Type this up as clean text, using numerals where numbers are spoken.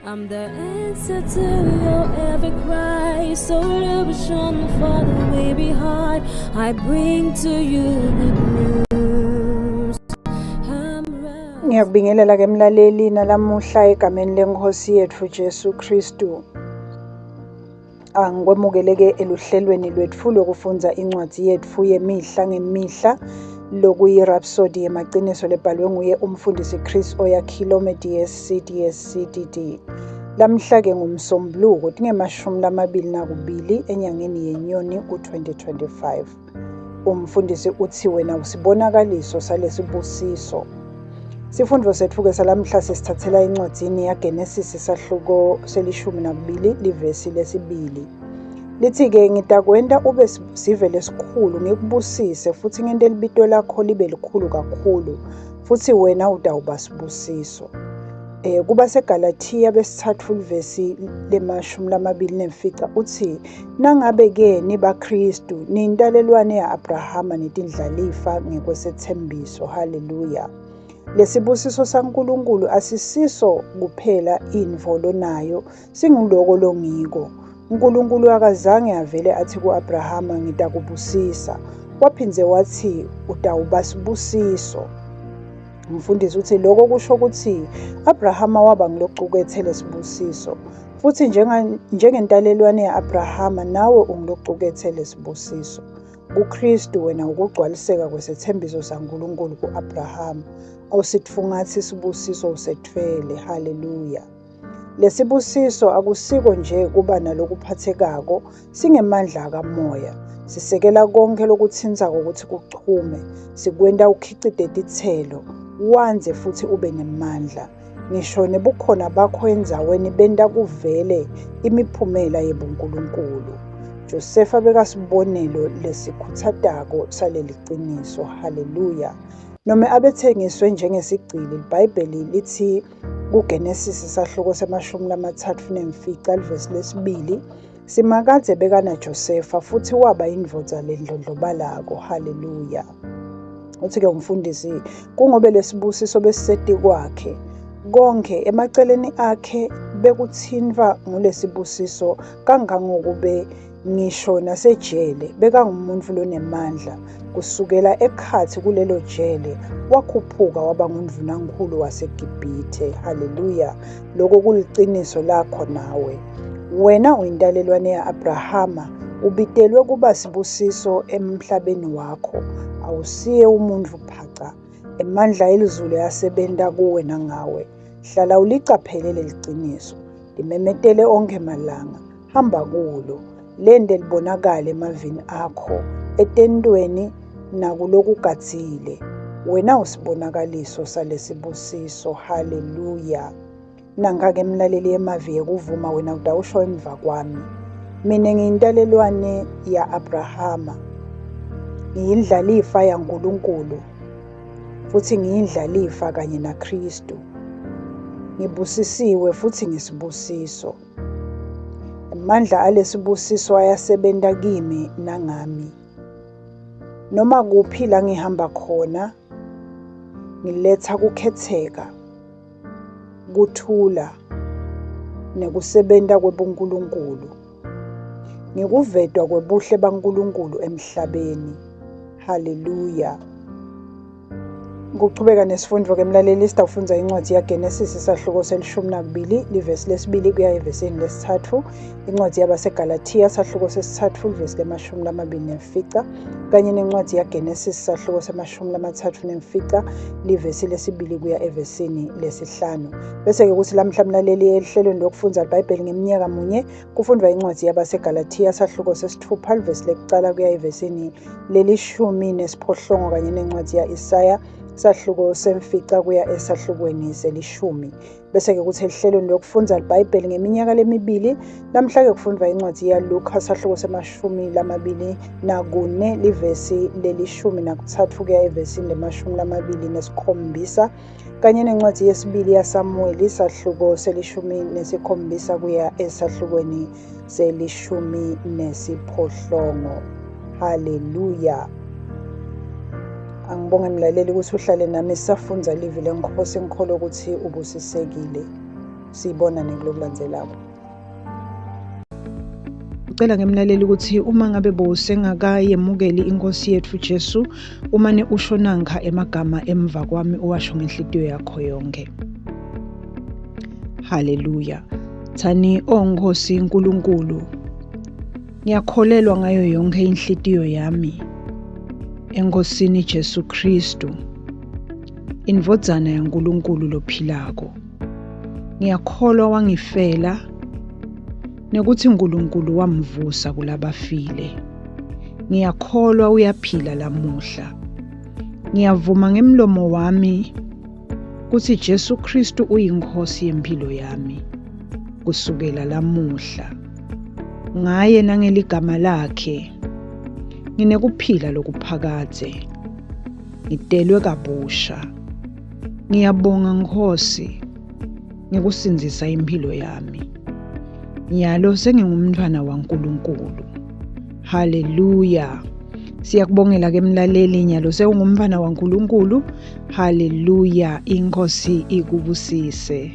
I'm the answer to your every cry, solution for the weary heart. I bring to you good news. I'm rising. Ngiyakubingelela ke mlaleli nalamuhla egameni lenkosi yethu Jesu Kristu. Angikwemukele-ke eluhlelweni lwetfu lokufundza incwadzi yetfu yemihla ngemihla lokuyi-Rhapsody yemaciniso lebhalwe nguye umfundisi Chris Oyakhilome DSC DSC DD. Lamhla-ke nguMsombuluko 22 enyangeni yeNyoni ku-2025. Umfundisi uthi wena usibonakaliso salesibusiso. Sifundvo setfu-ke salamhla sisithathela encwadzini yaGenesis sahluko se-12 livesi lesibili. Lithi-ke ngitakwenta ube sive lesikhulu ngikubusise futhi ngente libito lakho libe likhulu kakhulu futhi wena utawuba sibusiso. Kuba seGalathiya besithathu livesi le-25 uthi nangabe-ke nibaKristu niyintalelwane ya-Abrahama netindlalifa ngekwesethembiso. Haleluya. Lesibusiso saNkulunkulu asisiso kuphela intfo lonayo, singuloko longiko. Nkulunkulu akazange avele athi ku-Abrahama ngitakubusisa. Waphindze wathi utawuba sibusiso. Umfundisi uthi lokho kusho ukuthi Abrahama waba ngilocukethe lesibusiso futhi njengentalelwane ya-Abrahama nawe ungilocukethe lesibusiso. KuKristu wena ukugcwaliseka kwesethembiso saNkulunkulu ku-Abrahama. Awusitfungathi isibusiso usethwele. Haleluya. Lesibusiso akusiko nje kuba nalokuphathekako, singemandla akamoya. Sisekela konke lokuthintsako ukuthi kuchume, sikwenta ukhicite titselo, wandze futhi ube nemandla. Ngisho nebukhona bakho endzaweni benta kuvele imiphumela yebuNkulunkulu. Josefa bekasibonelo lesikhutsatako saleliciniso. Haleluya. Noma abethengiswe njengesigcili, liBhayibheli lithi kuGenesis sahluko se-35 livesi lesibili, Simakadze bekanaJosefa futhi waba indvodza lendlondlobalako. Haleluya. Uthi-ke umfundisi kungobe lesibusiso besisetikwakhe konke emaceleni akhe bekuthintfwa ngulesibusiso kangangokube ngisho nasejele bekangumuntu lonemandla. Kusukela ekhatsi kulelo jele wakhuphuka waba ngundvunankhulu waseGibhithe. Haleluya. Loko kuliciniso lakho nawe. Wena uyintalelwane ya-Abrahama, ubitelwe kuba sibusiso emhlabeni wakho. Awusiye umuntfu phaca. Emandla elizulu ayasebenta kuwe nangawe. Hlala ulicaphele leliciniso. Limemetele onkhe malanga. Hamba kulo. Lente libonakale emavini akho, etentweni nakulokugadzile. Wena usibonakaliso salesibusiso. Haleluya. Nanka-ke mlaleli emavi ekuvuma wena utawusho emva kwami. Mina ngiyintalelwane ya-Abrahama. Ngiyindlalifa yaNkulunkulu futhi ngiyindlalifa kanye naKristu. Ngibusisiwe futhi ngisibusiso. Amandla alesibusiso ayasebenta kimi nangami. Noma kuphi la ngihamba khona, ngiletha kukhetheka, kuthula nekusebenta kwebuNkulunkulu. Ngikuvetwa kwebuhle baNkulunkulu emhlabeni. Haleluya. Kuchubeka nesifundvo ke mlaleli sitawufundza incwadzi yaGenesis sahluko se-12 livesi lesibili kuya evesini lesithathu, incwadzi yabaseGalathiya sahluko sesithathu livesi le-25 kanye nencwadzi yaGenesis sahluko se-35 livesi lesibili kuya evesini lesihlanu. Bese-ke kuthi lamhla mlaleli ehlelweni lokufundza liBhayibheli ngeminyaka munye kufundwa incwadzi yabaseGalathiya sahluko sesitfupha livesi lekucala kuya evesini le-18 kanye nencwadzi ya-Isaya sahluko semfica kuya esahlukweni selishumi. Bese-ke kuthi ehlelweni lokufundza liBhayibheli ngeminyaka lemibili namhla-ke kufundwa incwadzi yaLuka sahluko se-24 livesi le-13 kuya evesini le-27 kanye nencwadzi yesibili yaSamuweli sahluko se-17 kuya esahlukweni se-18. Haleluya. Angibonge mlaleli ukuthi uhlale nami sisafundza livi leNkhosi, ngikholwa ukuthi ubusisekile. Siyibonane kulokulandzelako. Ngicela ngemlaleli ukuthi uma ngabe bowusengakayemukeli inkosi yethu Jesu, umane usho nankha emagama emva kwami uwasho ngenhlitiyo yakho yonke. Haleluya. Thani, O Nkosi uNkulunkulu, ngiyakholelwa ngayo yonke inhlitiyo yami eNkosini Jesu Kristu, indvodzana yaNkulunkulu lophilako. Ngiyakholwa wangifela nekuthi uNkulunkulu wamvusa kulabafile. Ngiyakholwa uyaphila lamuhla. Ngiyavuma ngemlomo wami kutsi Jesu Kristu uyiNkhosi yemphilo yami kusukela lamuhla. Ngaye nangeligama lakhe nginekuphila lokuphakadze. Ngitelwe kabusha. Ngiyabonga Nkhosi ngekusindzisa imphilo yami. Nyalo sengingumntfwana waNkulunkulu. Haleluya. Siyakubongela ke mlaleli nyalo sewungumntfwana waNkulunkulu. Haleluya. Inkosi ikubusise.